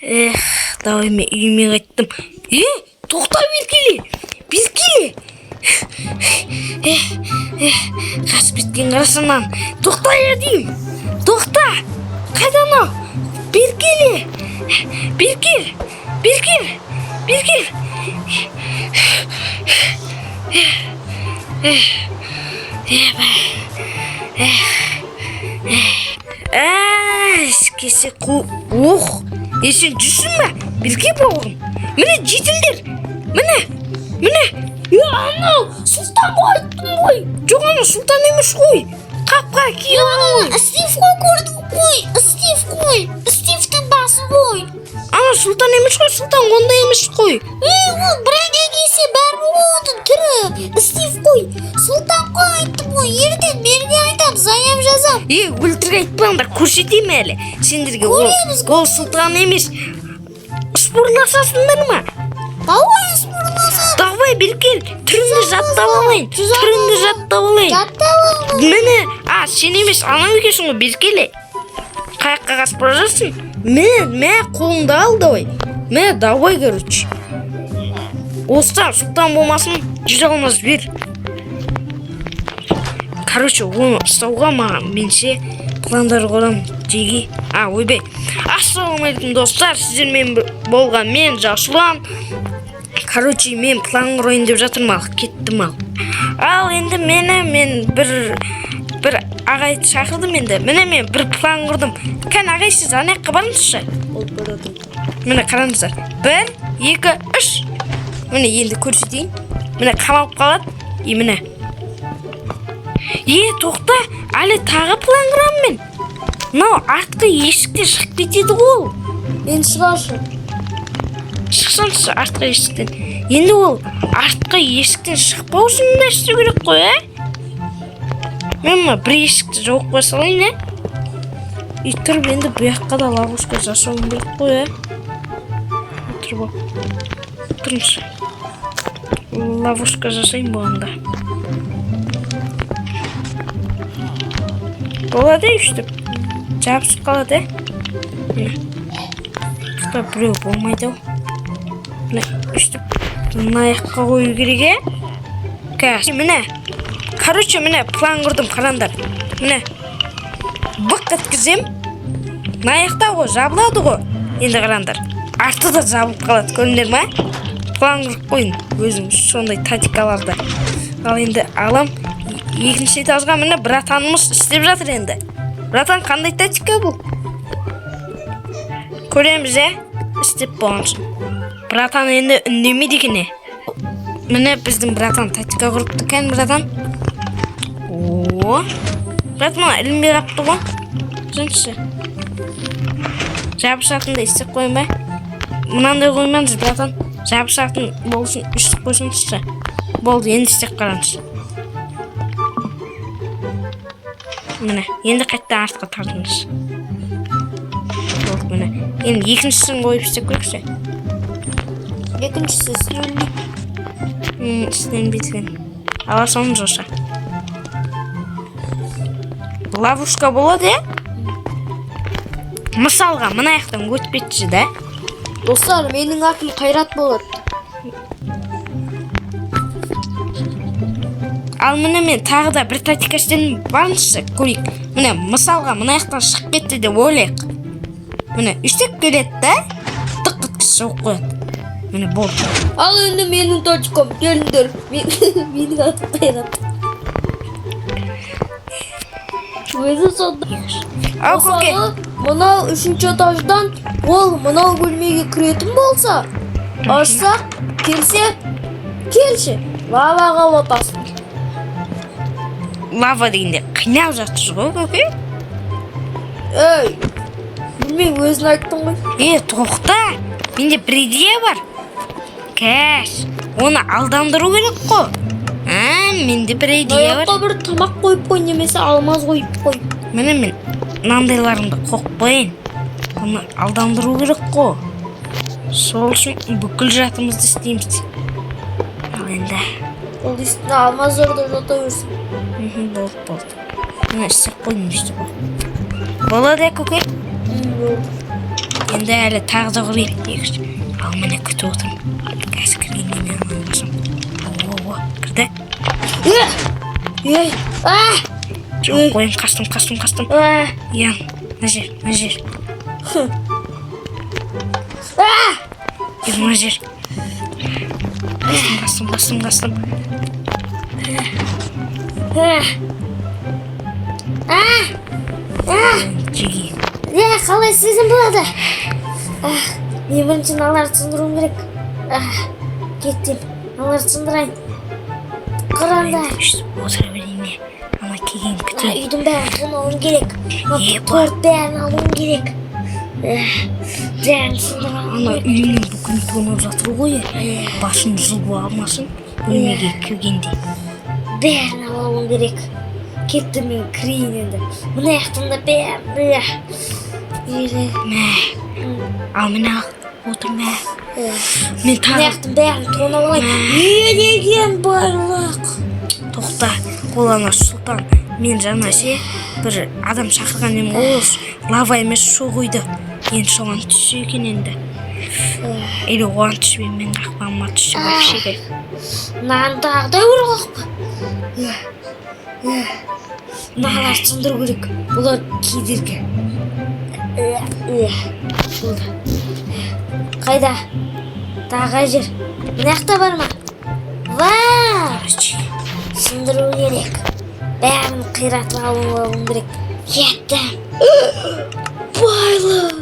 Эх, давай, мен үйіме қайттым. Е, тоқта, Беркеле, Беркеле. Эх, эх, қашып кеткен, қарашы мынаны. Тоқта я деймін, тоқта. Қайда анау? Беркеле, Беркел, Беркел, Беркел. Әй, кесе қу. Ох, е, сен жүрсің ба, Берке бауырым? Міне, жительдер, міне, міне. Е, анау Сұлтан ғой, айттым ғой. Жоқ, анау Сұлтан емес қой, қап қара киген ғой. Стив қой, көрдің ғой, Стив қой, Стивтің басы ғой. Ана Сұлтан емес қой, Сұлтан ондай емес қой. Ей, ол броня кисе, бәрібір ғой оның түрі. Стив қой, Сұлтан қой, айттым ғой. Ертең мерге айтам, заяв жазам. Е, өлтірік айтпаңдар, көрсетемін әлі сендерге. Ол, Көреміз. ол Сұлтан емес. Спорласасыңдар ма? Давай спорласам. Давай, Беркел, түріңді жаттап алайын, түріңді жаттап алайын. Жаттап ал. Міне, а, сен емес, анау екенсің ғой, Беркеле. Қай жаққа қашып бара жатсың? Міне, мә, қолыңды ал, давай. Мә, давай, короче. Осыдан Сұлтан болмасын, 100 алмаз бер. Короче, оны ұстауға маған менше пландар құрамын жеге. А, ойбай. Ассалаумағалейкум, достар, сіздермен болған мен, Жасұлан. Короче, мен план құрайын деп жатырмын, ал кеттім. Ал енді мені, мен бір ағайды шақырдым енді. Міне, мен бір план құрдым. Кәне, ағай, сіз ана жаққа барыңызшы. Болып баратыр. Міне, қараңыздар, бір, екі, үш. Міне, енді көрсетейін. Міне, қамалып қалады. И міне. Е, тоқта, әлі тағы план құрамын мен. Мынау артқы есіктен шығып кетеді ғой ол. Енді шығаршы. Шықсаңшы артқы есіктен. Енді ол артқы есіктен шықпау үшін не істеу керек қой, ә? Мен мына бір есікті жауып қоя салайын, ә? И тұрып енді бұл жаққа да ловушка жасауым керек қой, ә? Отырып ал, тұрыңызшы, ловушка жасайын бұған да. Болады, өйстіп жабысып қалады, ә? Міне, тоқта, біреу болмайды ау. Міне, өйстіп мына жаққа қою керек, иә. Қазір, міне, короче, міне, план құрдым, қараңдар. Міне, бық еткізем, мына жақта ғой жабылады ғой. Енді қараңдар, арты да жабылып қалады, көрдіңдер ма? План құрып қойдым өзім сондай тактикаларды. Ал енді алам екінші этажға. Міне, братанымыз істеп жатыр енді. Братан, қандай тактика бұл? Көреміз, ә, істеп болған соң. Братан енді үндемейді екен, е. Міне, біздің братан тактика құрыпты. Кәне, братан. О, брат, мына ілінбей қалыпты ғой. Жүріңізші, жабысатындай істеп қояйын ба? Мынандай қоймаңыз, братан, жабысатын болсын, өйстіп қойсаңызшы. Болды, енді істеп қараңыз. Міне, енді қайтадан артқа тартыңыз. Болды, міне, енді екіншісін қойып істеп көрейікші. Екіншісі істелінбейді. Істенбейді екен. Ала салыңыз осы. Ловушка болады, иә. Мысалға, мына жақтан өтіп кетші да. Достар, менің атым Қайрат болады. Ал міне, мен тағы да бір тактика істедім, барыңызшы, көрейік. Міне, мысалға, мына жақтан шығып кетті деп ойлайық. Міне, өйстіп келеді да, тық еткізіп жауып қояды. Міне, болды. Ал енді менің тактикам, келіңдер. Менің атым Қайрат. Өзі сонда. Ал, көке. Мысалы, мынау үшінші этаждан ол мынау бөлмеге кіретін болса, ашсақ, келсе, келші, лаваға батасың. Лава дегенде қинап жатырсыз ғой, көке. Ей, білмеймін, өзің айттың ғой. Е, тоқта, менде бір идея бар. Кәш, оны алдандыру керек қой. А, менде бір идея Мына бар. жаққа бір тамақ қойып қой немесе алмаз қойып қой. Міне, мен мынандайларымды қойып қояйын. Оны алдандыру керек қой, сол үшін бүкіл жатымызды істейміз. Ал енді Ол үстіне алмаздар да жата берсін. Болды, болды, міне, істеп қойдым. Өйстіп болады, иә, көке? Болды. Енді әлі тағы да құрайын. Екі. Ал міне, күтіп отырмын. Қазір кіргенде мен ананы басамын. О, о, кірді. Ей, а! Жоқ, қояйын, қаштым, қаштым, қаштым. А! Иә, мына жер, мына жер. А! Е, мына жер. Қаштым, қаштым, қаштым, қаштым. А! А! А! Жеге. Е, қалай істесем болады? Ах, мен бірінші мыналарды сындыруым керек. Ах, кеттім. Мыналарды сындырайын. Қараңдар. Өйстіп отыра берейін не. Ана келген Мына күтейін. үйдің бәрін тонауым керек. Мына Е, торт бәрін алуым керек. Эх, бәрін сындырып Ана үйінің бүкіл тонап жатыр ғой. Басын жұлып алмасын бөлмеге кіргенде. Бәрін алуым керек. Кеттім, мен кірейін енді. Мына жақтан да бәрін. Эх, ері, Мә. Ал міне, ал. Отыр, мә. эх. Мен Мына тағы жақтың бәрін тонап алайын. Не деген байлық! Тоқта, ол ана Сұлтан. Мен жаңа ше бір адам шақырған едім ғой, ол лава емес, су құйды. Енді соған түссе екен енді. Или оған түспей, менің қақпағыма түссе, вообще кайф. Мынаны тағы да бір қақпа. Мыналарды сындыру керек. Бұлар кедергі. Болды. Қайда? Тағы қай жер? Мына жақта бар ма? Ва! Короче, Сындыру керек. Бәрін қиратып алуым керек. Кеттім. Байлық!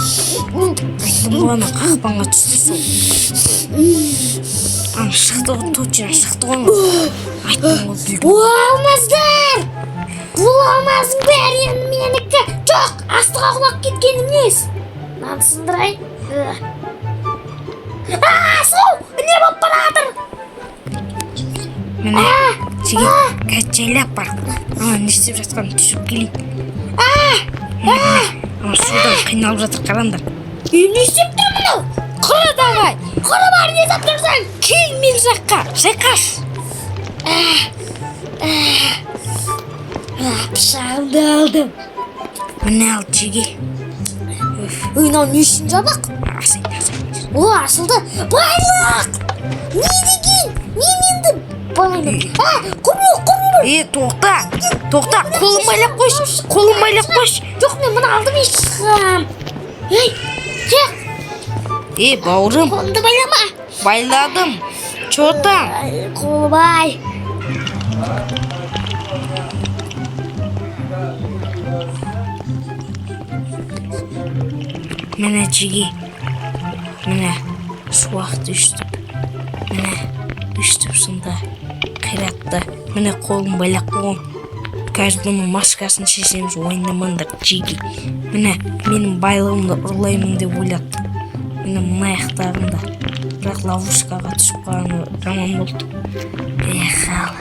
Айттым ғой, ана қақпанға түсті сол. Ана шықты ғой, точно шықты ғой ана. Айттым ғой, білдім. Бұл алмаздар! Бұл алмаздың бәрі енді менікі. Жоқ, астыға құлап кеткенім несі? Мынаны сындырайын. А, су! Не болып бара жатыр? Міне, жігіт, қазір жайлап барып, ана не істеп жатқанын түсіп келейін. Міне, міне, ана судан қиналып жатыр, қараңдар. Е, не істеп тұр мынау? Құра давай! Құры бар, не істеп тұрсың? Кел мен жаққа, шайқас! А, пышағымды алдым. Міне, ал, жеге. Өф, Үй, мынау не үшін жабық? асайын, асайын. О, ашылды. Байлық! Не деген? Мен енді баймын. А, құры, құры. Е, тоқта, тоқта, қолын байлап қойшы, қолын байлап қойшы. Жоқ, мен мұны алдым, шығам. Ей, жақ, Е, бауырым, қолымды байлама. байладым. Че там? Ай, қолым ай. Міне, жеге. Міне, суақты өйстіп. Міне, өйстіп сонда қиратты. Міне, қолын байлап қойған. Қазір бұның маскасын шешеміз, ойнамаңдар, жеге. Міне, менің байлығымды ұрлаймын деп ойлады. Міне, мына аяқтарында. Бірақ ловушкаға түсіп қалғаны жаман болды. Эх, ал.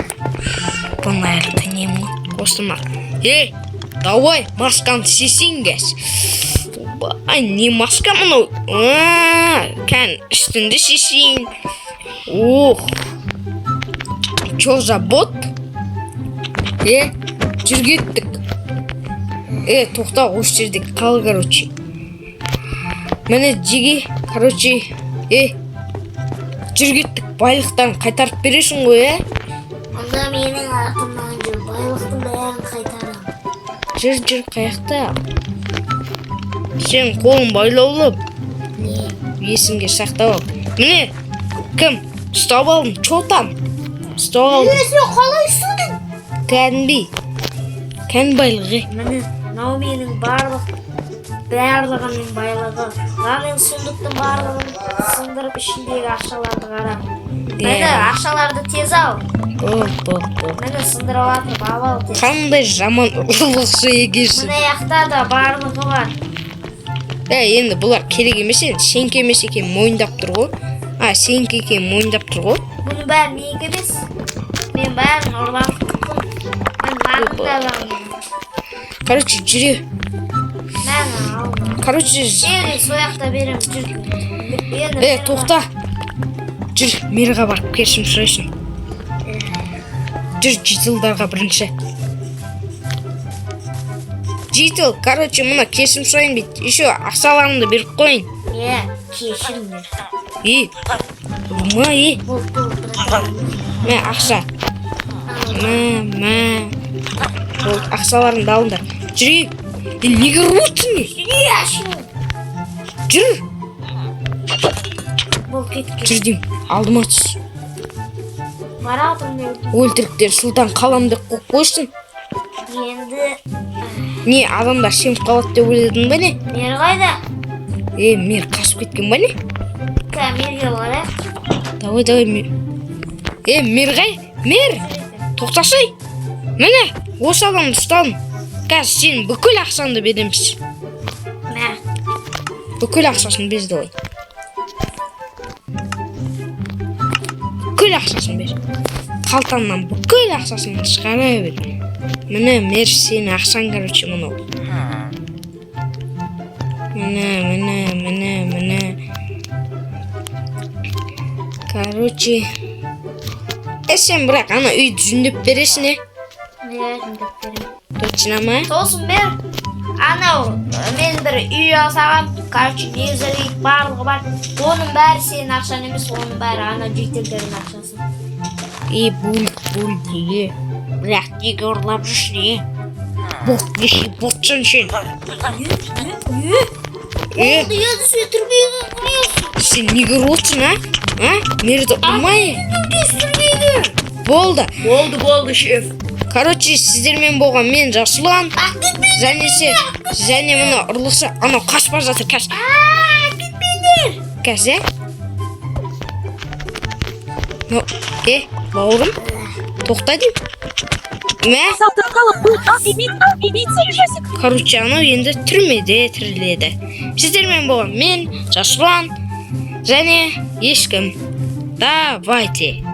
Бұны әлі танимын ғой. Осы ма? Ей, давай, масканы шешейін қазір. Ай, не маска мынау? А, кән, үстіңді шешейін. Ох. Чё за бот? Е, жүр, кеттік. Е, тоқта, осы жерде қал, короче. Міне, жеге, короче, е, жүр, кеттік, байлықтарын қайтарып бересің ғой, ә? Онда менің артымнан жүр, байлықтың бәрін қайтарамын. Жүр, жүр, қаяқта? Сен қолың байлаулы, Не? есіңге сақтап ал. Міне, кім? Ұстап алдым, чё там? Ұстап алдым. Е, сен қалай ұстадың? Кәдімгідей. Кән байлығы. Е. Міне, мынау менің барлық барлығының байлығы. Мына мен сундуктың барлығын сындырып, ішіндегі ақшаларды қара. Міне, ақшаларды тез ал. Болды, болды, болды. Міне, сындырып жатыр, алып ал тез. Қандай жаман ұрлықшы екенсің. Мына жақта да барлығы бар. Ә, енді бұлар керек емес енді. Сенікі емес екенін мойындап тұр ғой. А, сенікі екенін мойындап тұр ғой. Бұның бәрі менікі емес. Мен бәрін ұрлап шықтым. Мен мынаның да бәрін. Короче, жүре. Мә, ал. Короче, Ей, сол жақта беремін, жүр. Енді е, тоқта. Жүр, мэрға барып кешірім сұрайсың. Жүр, жителдарға бірінші. Житель, короче, мына кешірім сұрайын дейді. Еще ақшаларымды беріп қояйын. Е, кешіріңдер. Ей, ұрма, ей. Болды, болды, братан. Мә, ақша. Мә, мә. Болды, ақшаларыңды алыңдар. Жүрейік. Е, неге ұрып отырсың, не? Жүр. Болды, кеттік. Жүр деймін. Алдыма түс. Баратырмын мен. Өлтіріктер сұлтан қалам деп қойып қойсын. Енді Не, адамдар сеніп қалады деп ойладың ба, не? Мер қайда? Е, мер қашып кеткен ба, не? Ка, мерге барайық. Давай, давай, мер. Е, мер қай? Мер! Тоқтасай. Міне, осы адамды ұстадым. Қазір сен бүкіл ақшаңды береміз. Мә. Бүкіл ақшасын бер, давай. Бүкіл ақшасын бер. Қалтаңнан бүкіл ақшасын шығара бер. Міне, мер, сенің ақшаң, короче, мынау. Міне, міне, міне, міне. Короче, е, сен бірақ ана үйді жөндеп бересің, е? Иә, жөндеп беремін. Точно ма? Сосын бер. Анау мен бір үй жасағам, короче, незерит барлығы бар. Оның бәрі сенің ақшаң емес, оның бәрі ана жительдердің ақшасы. Е, бөлік, бөлік, е. Бірақ неге ұрлап жүрсің, е? Боқ, неше боқсың сен? Е, Енді сен түрмеге кіресің. Сен неге ұрып отырсың, а? А? Мерді ұрма, е. Болды. Болды, болды, шеф. Короче, сіздермен болған мен, Жасұлан. Және се, және мына ұрлықшы, анау қашып бара жатыр, қазір. Қазір, е? Ну, е, бауырым, тоқта деймін. Мә, короче, анау енді түрмеде тіріледі. Сіздермен болған мен, Жасұлан, және ешкім. Давайте.